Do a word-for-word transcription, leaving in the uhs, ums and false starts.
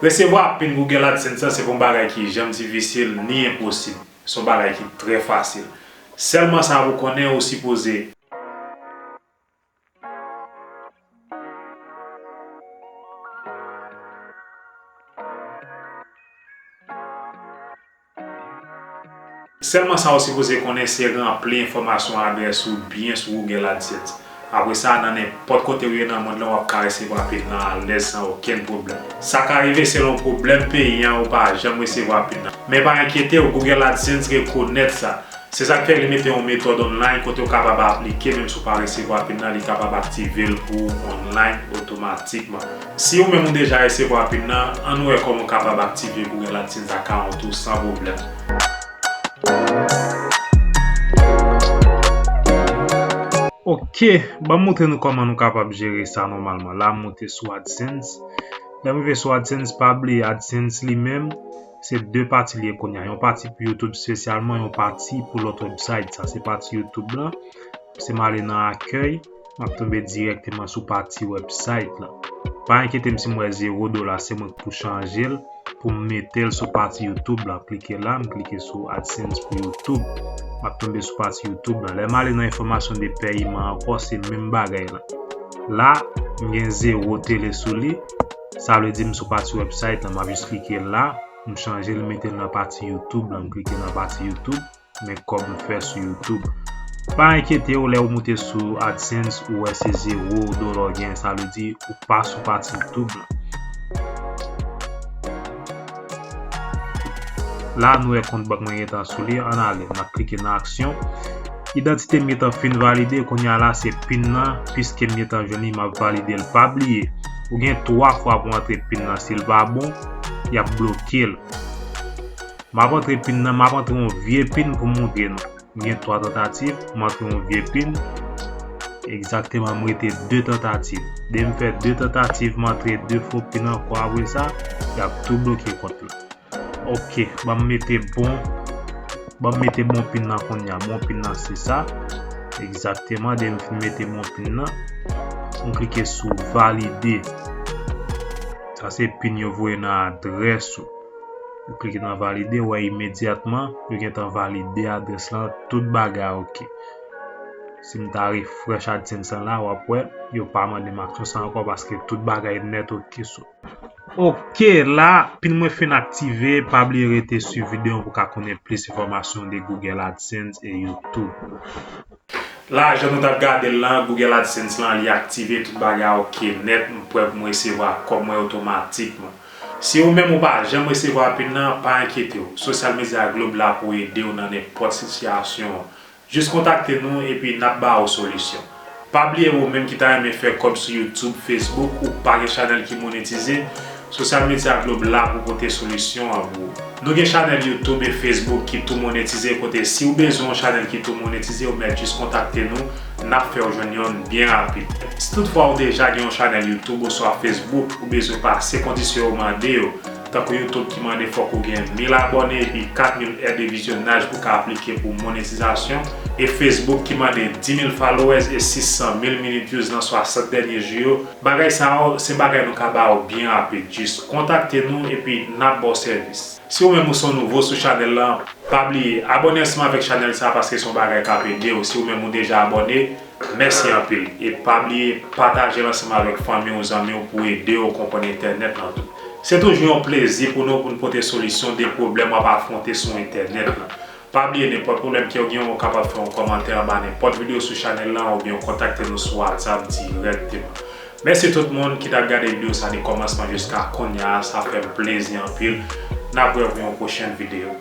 Resevwa pin Google AdSense lan se pa yon bagay ki janm difisil ni enposib. Se yon bagay ki trè fasil. Sèlman sa pou konnen ou sipoze. Sèlman sa ou sipoze konnen se ranpli enfòmasyon adrès ou byen sou Google AdSense. Apre sa, nan nenpòt kote ou ye nan mond lan, w ap ka resevwa pin nan alèz san okenn pwoblèm. Sa ka rive se lè yon pwoblèm peyi an ou pa janm resevwa pin nan. Men pa enkyete w, Google AdSense rekonèt sa. Se sa k fè li mete yon metòd online kote w kapab aplike, menm si w pa resevwa pin nan, li kapab aktive l pou ou online otomatikman. Si ou menm ou deja resevwa pin nan, ann wè kòman w kapab aktive Google AdSense account ou san pwoblèm. Ok, ban m montre nou kòman nou kapab jere sa nòmalman. La, m monte sou AdSense. Lè m rive sou AdSense, pa bliye AdSense li menm, se de pati li ye kounye a. Yon pati pou YouTube espesyalman, yon pati pou lòt website. Sa se pati YouTube lan. Se m ale nan akèy, m ap tonbe dirèkteman sou pati website lan. Pa enkyete m si m wè zewo dola, se mwen k pou chanje l, pou m mete l sou pati YouTube lan. Klike la, m klike sou AdSense pou YouTube. M ap tonbe sou pati YouTube lan. Lè m ale nan enfòmasyon de peyiman ankò, se menm bagay lan. La, m gen zewo tele sou li. Sa vle di m sou pati website lan, m ap jis klike la, m chanje l, mete l nan pati YouTube lan, m klike nan pati YouTube, men kòb m fè sou YouTube. Pa enkyete w, lè ou moute sou AdSense, ou wè se zewo dola w gen, sa vle di ou pa sou pati YouTube lan. La, nou wè kont bank mwen gentan sou li, ann ale, n ap klike nan aksyon. Idantite m gentan fin valide, kounye a la se pin nan, piske m gentan jwenn li, m ap valide l. Pa bliye, ou gen twa fwa pou antre pin nan, si l pa bon, y ap bloke l. M ap antre pin nan, m ap antre yon vye pin pou m montre nou. M gen twa tantativ, m antre yon vye pin. Egzakteman, m rete de tantativ. Depi m fè de tantativ, m antre de fo pin ankò apre sa, y ap tou bloke kont lan. Ok, ban m mete bon, ban m mete bon pin nan kounye a. Bon pin nan se sa. Egzakteman, depi m fin mete bon pin nan, m klike sou valide. Sa se pin yo voye nan adrès ou. Ou klike nan valide, ou wè imedyatman, yo gentan valide adrès lan, tout bagay ok. Si m ta refresh AdSense lan la, w ap wè, yo pa mande m aksyon sa ankò paske tout bagay nèt ok sou. Ok, la, pin mwen fin aktive, pa bliye rete swiv videyo pou ka konnen plis enfòmasyon de Google AdSense e YouTube. La, jan nou t ap gade l lan, Google AdSense lan, li aktive, tout bagay ok nèt, m prè pou m resevwa kòb mwen otomatikman. Si ou menm ou pa janm resevwa pin nan, pa enkyete w. Social Media Globe la pou ede w nan nenpòt sitiyasyon. Jis kontakte nou epi n ap ba ou solisyon. Pa bliye ou menm ki ta renmen fè kòb sou YouTube, Facebook, ou pa gen chanèl ki monetize, Social Media Globe la pou pote solisyon an pou ou. Nou gen chanèl YouTube e Facebook ki tou monetize, kote si w bezwen yon chanèl ki tou monetize, ou mèt jis kontakte nou, n ap fè w jwenn yonn byen rapid. Si toutfwa ou deja gen yon chanèl YouTube oswa Facebook, ou bezwen pase kondisyon yo mande yo, tankou YouTube ki mande fòk ou gen mil abòne epi kat mil è de vizyonaj pou ka aplike pou monetizasyon, e Facebook ki mande dis mil followers e sis san mil minute views nan swasant dènye jou yo, bagay sa yo, se bagay nou ka ba ou byen rapid. Jis kontakte nou epi n ap ba w sèvis. Si ou menm ou se yon nouvo sou chanèl lan, pa bliye abòne ansanm avèk chanèl sa paske se yon bagay k ap ede w. Si ou menm ou deja abòne, mèsi anpil. E pa bliye pataje l ansanm avèk fanmi w, zanmi w pou ede yo konprann entènèt lan tou. Se toujou yon plezi pou nou pou n pote solisyon de pwoblèm w ap afwonte sou entènèt lan. Pa bliye nenpòt pwoblèm ke w gen, ou kapab fè yon kòmantè anba nenpòt videyo sou chanèl lan oubyen w kontakte nou sou WhatsApp dirèkteman. Mèsi tout moun ki t ap gade videyo sa de kòmansman jiska kounye a, sa fè m plezi anpil. N ap wè pou yon pwochèn videyo.